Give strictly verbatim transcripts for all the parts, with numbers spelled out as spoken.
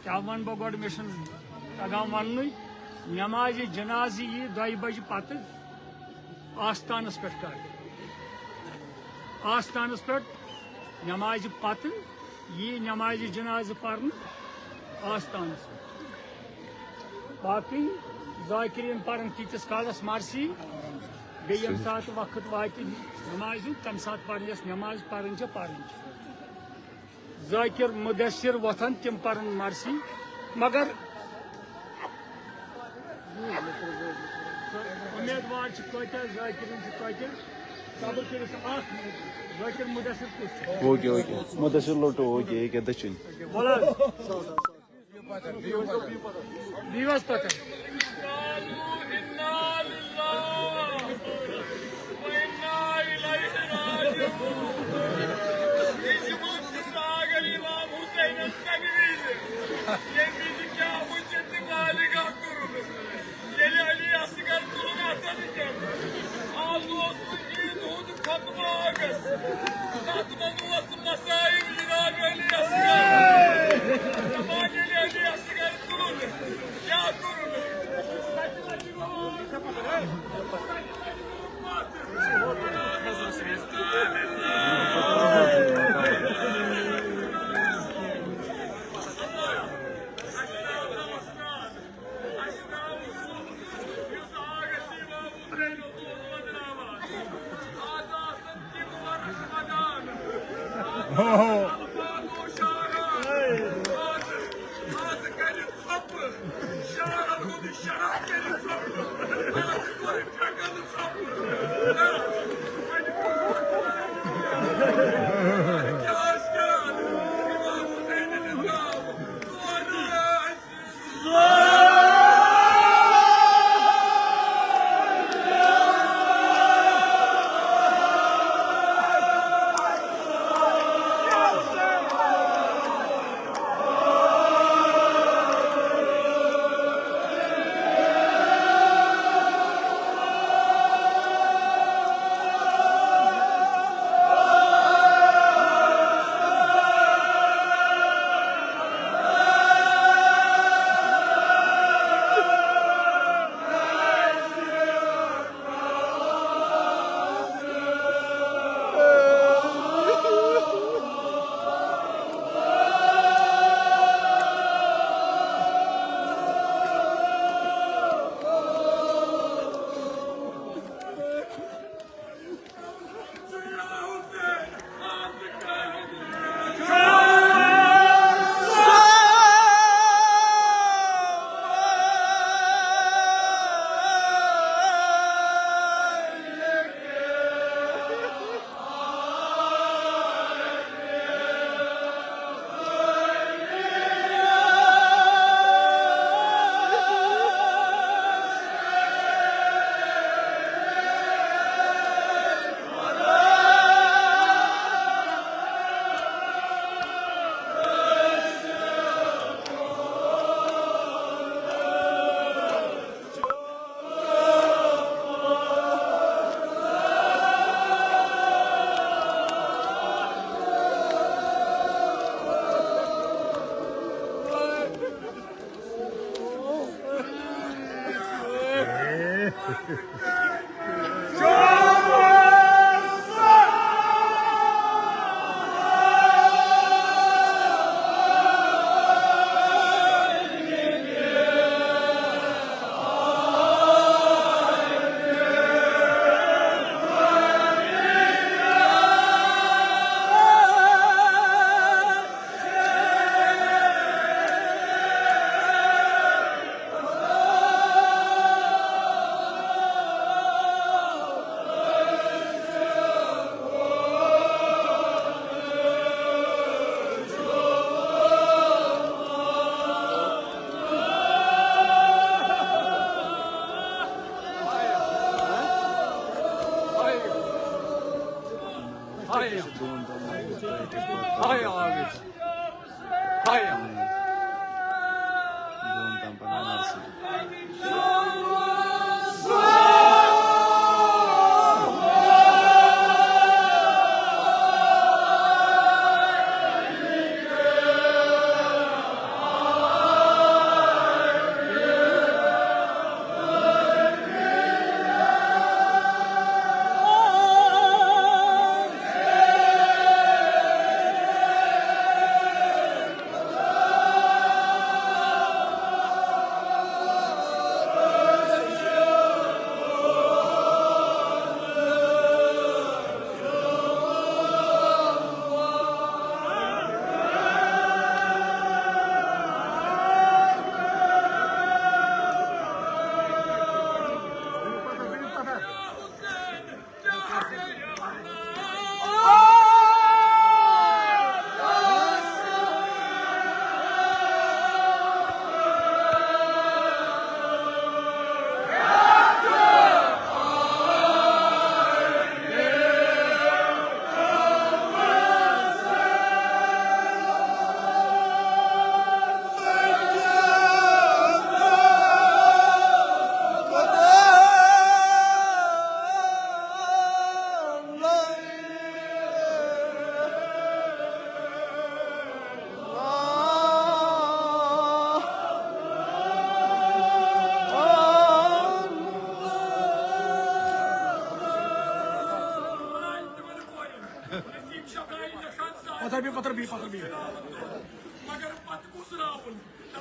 کیٛاہ وَنہٕ بہٕ گۄڈٕ، مےٚ چھُنہٕ تَگان وَننُے۔ نمازِ جنازٕ یی دۄیہِ بجہِ پتہٕ آستانَس پٮ۪ٹھ کَرنہٕ۔ آستانَس پٮ۪ٹھ نمازِ پتہٕ یی نمازِ جنازٕ پَرنہٕ آستانَس پٮ۪ٹھ۔ باقٕے ذاکرین پَرن تیٖتِس کالَس مرثی، بیٚیہِ ییٚمہِ ساتہٕ وقت واتہِ نمازِ ہُنٛد، تَمہِ ساتہٕ پَرن، یۄس نماز پَرٕنۍ چھےٚ، پَرٕنۍ چھےٚ۔ ذاکر مدثر وۄتھن، تِم پرن مرثی، مگر امیدوار چھِ کۭتیاہ، ذاکرین چھِ کۭتیاہ، صبر کٔرِتھ اکھ ذاکر مدثر کُس چھُ؟ Okay, okay. مدثر لوٚٹو، اوکے، ییٚکیٛاہ دٔچھِنۍ۔ وَلہٕ حظ۔ بیٚیہِ حظ پَتہٕ۔ ییٚلہِ علی اصغر تُلُن اَتھن کٮ۪ن، آز اوس نہٕ عیٖد ہُنٛد خطبہٕ آگس۔ تَتھ منٛز اوس مصائب جناب علی اصغر۔ دَپان ییٚلہِ علی اصغر تُلُن، کیٛاہ کوٚرُن؟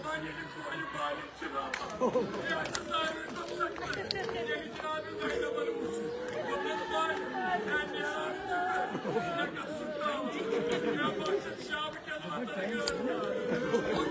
Hani koyu bari çırağı. Biraz da sarı tutsak. Yeni abi böyle bana vursun. Bunlar var. Ben ne sarı çıkıyorum. Yakasın kaldı. Ya bakın şahı kendi vatanı gördüm.